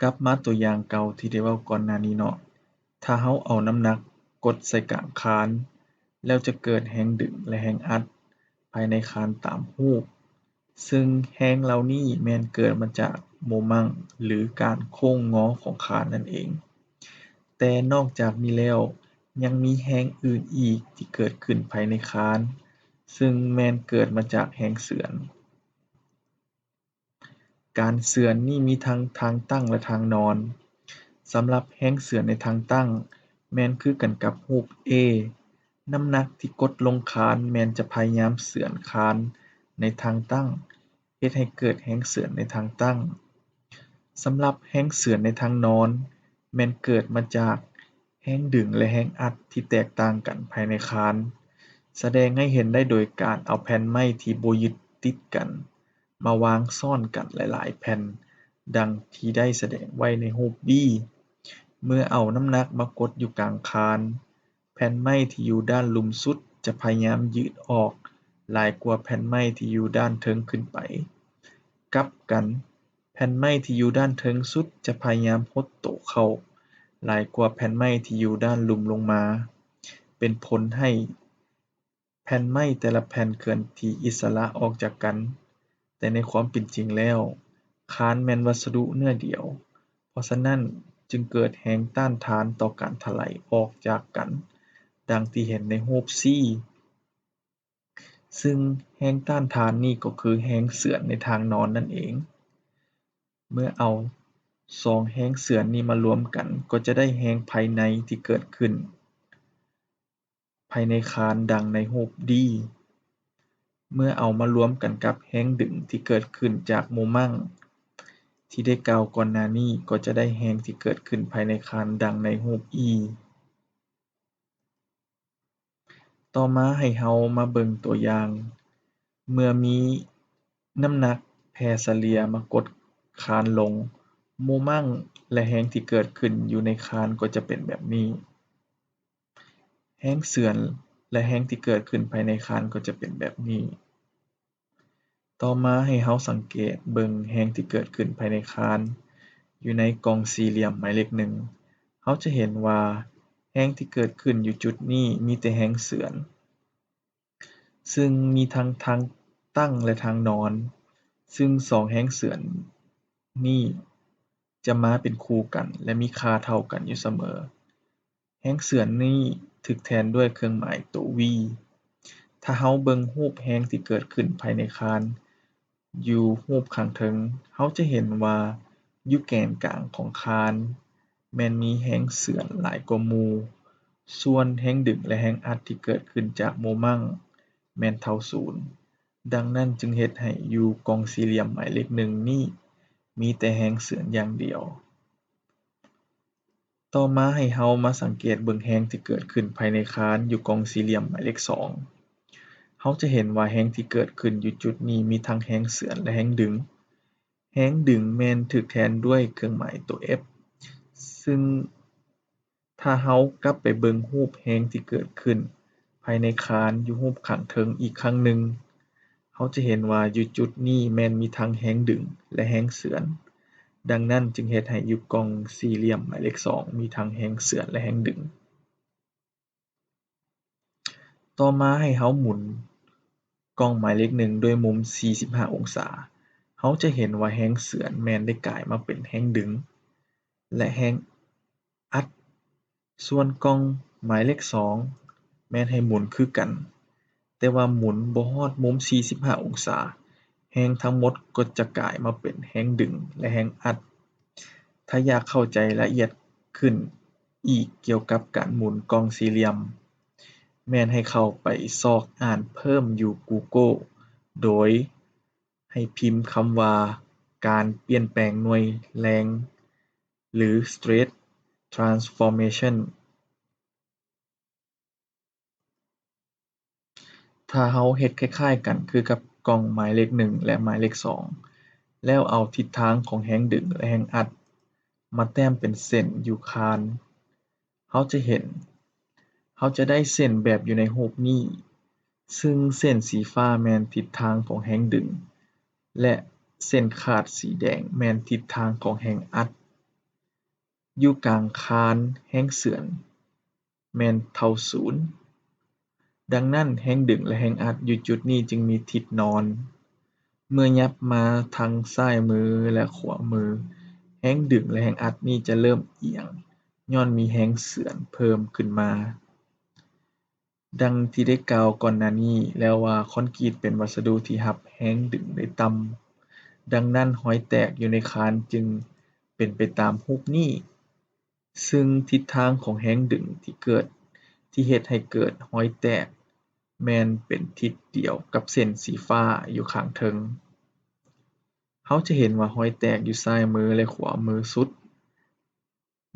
ກັບມາຕົວຢ່າງເກົ່າທີ່ໄດ້ເວົ້າກ່ອນໜ້ານີ້ເນາະ, ຖ້າເຮົາເອົານ້ຳໜັກກົດໃສ່ກາງຄານ, ແລ້ວຈະເກີດແຮງດຶງ ແລະ ແຮງອັດພາຍໃນຄານຕາມຮູບ, ເຊິ່ງແຮງເຫຼົ່ານີ້ແມ່ນເກີດມາຈາກໂມມັງ ຫຼື ການໂຄ້ງງໍຂອງຄານນັ້ນເອງ. ແຕ່ນອກຈາກນີ້ແລ້ວ, ຍັງມີແຮງອື່ນອີກທີ່ເກີດຂຶ້ນພາຍໃນຄານ, ເຊິ່ງແມ່ນເກີດມາຈາກແຮງເສືອນ. ການເສືອນນີ້ມີທັງທາງຕັ້ງ ແລະ ທາງນອນ. ສຳລັບແຮງເສືອນໃນທາງຕັ້ງ ແມ່ນຄືກັນກັບຮູບ A. ນ້ຳໜັກທີ່ກົດລົງຄານແມ່ນຈະພະຍາຍາມເສືອນຄານໃນທາງຕັ້ງ, ເຮັດໃຫ້ເກີດແຮງເສືອນໃນທາງຕັ້ງ. ສຳລັບແຮງເສືອນໃນທາງນອນ ແມ່ນເກີດມາຈາກແຮງດຶງ ແລະ ແຮງອັດທີ່ແຕກຕ່າງກັນພາຍໃນຄານ, ສະແດງໃຫ້ເຫັນໄດ້ໂດຍການເອົາແຜ່ນໄມ້ທີ່ບໍ່ຍຶດຕິດກັນ ມາວາງຊ້ອນກັນຫຼາຍໆແຜ່ນ, ດັ່ງທີ່ໄດ້ສະແດງໄວ້ໃນຮູບ B. ເມື່ອເອົານ້ຳໜັກມາກົດຢູ່ກາງຄານ, ແຜ່ນໄມ້ທີ່ຢູ່ດ້ານລຸ່ມສຸດຈະພະຍາຍາມຢືດອອກຫຼາຍກວ່າແຜ່ນໄມ້ທີ່ຢູ່ດ້ານເທິງຂຶ້ນໄປ. ກັບກັນ, ແຜ່ນໄມ້ທີ່ຢູ່ດ້ານເທິງສຸດຈະພະຍາຍາມຫົດໂຕເຂົ້າຫຼາຍກວ່າແຜ່ນໄມ້ທີ່ຢູ່ດ້ານລຸ່ມລົງມາ, ເປັນຜົນໃຫ້ ແຜ່ນໄມ້ແຕ່ລະແຜ່ນເຄື່ອນທີ່ອິດສະຫຼະອອກຈາກກັນ, ແຕ່ໃນຄວາມເປັນຈິງແລ້ວ, ຄານແມ່ນວັດສະດຸເນື້ອດຽວ, ເພາະສະນັ້ນຈຶ່ງເກີດແຮງຕ້ານທານຕໍ່ການຖະໄຫຼອອກຈາກກັນ, ດັ່ງທີ່ເຫັນໃນຮູບ C. ຊຶ່ງແຮງຕ້ານທານນີ້ກໍຄືແຮງເສືອນໃນທາງນອນນັ້ນເອງ. ເມື່ອເອົາສອງແຮງເສືອນນີ້ມາລວມກັນ, ກໍຈະໄດ້ແຮງພາຍໃນທີ່ເກີດຂຶ້ນ ພາຍໃນຄານດັ່ງໃນຮູບ D. ເມື່ອເອົາມາລວມກັນກັບແຮງດຶງທີ່ເກີດຂຶ້ນຈາກໂມມັງທີ່ໄດ້ກ່າວກ່ອນໜ້ານີ້, ກໍຈະໄດ້ແຮງທີ່ເກີດຂຶ້ນພາຍໃນຄານດັ່ງໃນຮູບ E. ຕໍ່ມາໃຫ້ເຮົາມາເບິ່ງຕົວຢ່າງ, ເມື່ອມີນ້ຳໜັກແຜ່ສະເລ່ຍມາກົດຄານລົງ, ໂມມັງ ແລະ ແຮງທີ່ເກີດຂຶ້ນຢູ່ໃນຄານກໍຈະເປັນແບບນີ້. ແຮງເສືອນ ແລະ ແຮງທີ່ເກີດຂຶ້ນພາຍໃນຄານກໍຈະເປັນແບບນີ້. ຕໍ່ມາໃຫ້ເຮົາສັງເກດເບິ່ງແຮງທີ່ເກີດຂຶ້ນພາຍໃນຄານ ຢູ່ໃນກ່ອງສີ່ຫຼ່ຽມໝາຍເລກໜຶ່ງ. ເຮົາຈະເຫັນວ່າແຮງທີ່ເກີດຂຶ້ນຢູ່ຈຸດນີ້ມີແຕ່ແຮງເສືອນ, ຊຶ່ງມີທັງທາງຕັ້ງ ແລະ ທາງນອນ, ຊຶ່ງສອງແຮງເສືອນນີ້ຈະມາເປັນຄູ່ກັນ ແລະ ມີຄ່າເທົ່າກັນຢູ່ສະເໝີ. ແຮງເສືອນນີ້ຖືກແທນດ້ວຍເຄື່ອງໝາຍໂຕ V. ຖ້າເຮົາເບິ່ງຮູບແຮງທີ່ເກີດຂຶ້ນພາຍໃນຄານຢູ່ຮູບຂ້າງເທິງ, ເຮົາຈະເຫັນວ່າຢູ່ແກນກາງຂອງຄານແມ່ນມີແຮງເສືອນຫຼາຍກວ່າໝູ່, ສ່ວນແຮງດຶງ ແລະ ແຮງອັດທີ່ເກີດຂຶ້ນຈາກໂມມັງແມ່ນເທົ່າສູນ. ດັ່ງນັ້ນຈຶ່ງເຮັດໃຫ້ຢູ່ກ່ອງສີ່ຫຼ່ຽມໝາຍເລກໜຶ່ງນີ້ມີແຕ່ແຮງເສືອນຢ່າງດຽວ. ຕໍ່ມາໃຫ້ເຮົາມາສັງເກດເບິ່ງແຮງທີ່ເກີດຂຶ້ນພາຍໃນຄານຢູ່ກ່ອງສີ່ຫຼ່ຽມໝາຍເລກສອງ. ເຮົາຈະເຫັນວ່າແຮງທີ່ເກີດຂຶ້ນຢູ່ຈຸດນີ້ມີທັງແຮງເສືອນ ແລະ ແຮງດຶງ. ແຮງດຶງແມ່ນຖືກແທນດ້ວຍເຄື່ອງໝາຍໂຕ F, ຊຶ່ງ ຖ້າເຮົາກັບໄປເບິ່ງຮູບແຮງທີ່ເກີດຂຶ້ນພາຍໃນຄານຢູ່ຮູບຂ້າງເທິງອີກຄັ້ງໜຶ່ງ, ເຮົາຈະເຫັນວ່າຢູ່ຈຸດນີ້ແມ່ນມີທັງແຮງດຶງ ແລະ ແຮງເສືອນ. ດັ່ງນັ້ນຈຶ່ງເຮັດໃຫ້ຢູ່ກ່ອງສີ່ຫຼ່ຽມໝາຍເລກສອງມີທັງແຮງເສືອນ ແລະ ແຮງດຶງ. ຕໍ່ມາໃຫ້ເຮົາໝູນກ່ອງໝາຍເລກໜຶ່ງດ້ວຍມຸມສີ່ສິບຫ້າອົງສາ. ເຮົາຈະເຫັນວ່າແຮງເສືອນແມ່ນໄດ້ກາຍມາເປັນແຮງດຶງ ແລະ ແຮງອັດ. ສ່ວນກ່ອງໝາຍເລກສອງແມ່ນໃຫ້ໝູນຄືກັນ, ແຕ່ວ່າໝູນບໍ່ຮອດມຸມສີ່ສິບຫ້າອົງສາ, ແຮງທັງໝົດກໍຈະກາຍມາເປັນແຮງດຶງ ແລະ ແຮງອັດ. ຖ້າຢາກເຂົ້າໃຈລະອຽດຂຶ້ນອີກກ່ຽວກັບການໝູນກ່ອງສີ່ຫຼ່ຽມ, ແມ່ນໃຫ້ເຂົ້າໄປຊອກອ່ານເພີ່ມຢູ່ Google ໂດຍໃຫ້ພິມຄຳວ່າ ການປ່ຽນແປງໜ່ວຍແຮງ ຫຼື stress transformation. ຖ້າເຮົາເຮັດຄ້າຍໆກັນຄືກັບກ່ອງໝາຍເລກໜຶ່ງ ແລະ ໝາຍເລກສອງ ແລ້ວເອົາທິດທາງຂອງແຮງດຶງ ແລະ ແຮງອັດມາແຕ້ມເປັນເສັ້ນຢູ່ຄານ, ເຮົາຈະເຫັນ, ເຮົາຈະໄດ້ເສັ້ນແບບຢູ່ໃນຮູບນີ້, ຊຶ່ງເສັ້ນສີຟ້າແມ່ນທິດທາງຂອງແຮງດຶງ ແລະ ເສັ້ນຂາດສີແດງແມ່ນທິດທາງຂອງແຮງອັດ. ຢູ່ກາງຄານແຮງເຊືອນແມ່ນເທົ່າສູນ. ດັ່ງນັ້ນ, ແຮງດຶງ ແລະ ແຮງອັດຢູ່ຈຸດນີ້ຈຶ່ງມີທິດນອນ. ເມື່ອຫຍັບມາທາງຊ້າຍມື ແລະ ຂວາມື, ແຮງດຶງ ແລະ ແຮງອັດນີ້ຈະເລີ່ມອຽງ ຍ້ອນມີແຮງເຊືອນເພີ່ມຂຶ້ນມາ. ດັ່ງທີ່ໄດ້ກ່າວກ່ອນໜ້ານີ້ແລ້ວວ່າ ຄອນກຣີດເປັນວັດສະດຸທີ່ຮັບແຮງດຶງໄດ້ຕ່ຳ, ດັ່ງນັ້ນ ຮອຍແຕກຢູ່ໃນຄານຈຶ່ງເປັນໄປຕາມຮູບນີ້. ຊຶ່ງທິດທາງຂອງແຮງດຶງທີ່ເກີດ, ທີ່ເຮັດໃຫ້ເກີດຮອຍແຕກ ແມ່ນເປັນທິດດຽວກັບເສັ້ນສີຟ້າຢູ່ຂ້າງເທິງ. ເຮົາຈະເຫັນວ່າຮອຍແຕກຢູ່ຊ້າຍມື ແລະ ຂວາມືສຸດ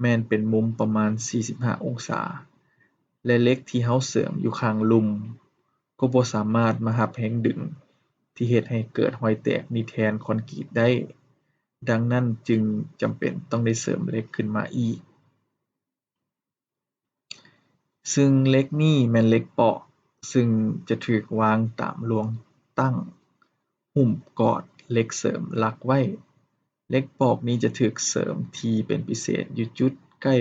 ແມ່ນເປັນມຸມປະມານສີ່ສິບຫ້າອົງສາ ແລະ ເຫຼັກທີ່ເຮົາເສີມຢູ່ຂ້າງລຸ່ມ ກໍບໍ່ສາມາດມາຮັບແຮງດຶງທີ່ເຮັດໃຫ້ເກີດຮອຍແຕກນີ້ແທນຄອນກຣີດໄດ້. ດັ່ງນັ້ນຈຶ່ງຈຳເປັນຕ້ອງໄດ້ເສີມເຫຼັກຂຶ້ນມາອີກ. ຊຶ່ງເຫຼັກນີ້ແມ່ນເຫຼັກເປາະ, ຊຶ່ງຈະຖືກວາງຕາມລວງຕັ້ງ ຫຸ້ມກອດເຫຼັກເສີມຫຼັກໄວ້. ເຫຼັກປອກນີ້ຈະຖືກເສີມທີ່ເປັນພິເສດຢູ່ຈຸດໃກ້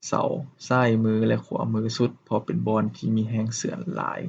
ເສົາຊ້າຍມື ແລະ ຂວາມືສຸດ, ເພາະເປັນບ່ອນທີ່ມີແຮງເຊືອນຫຼາຍ.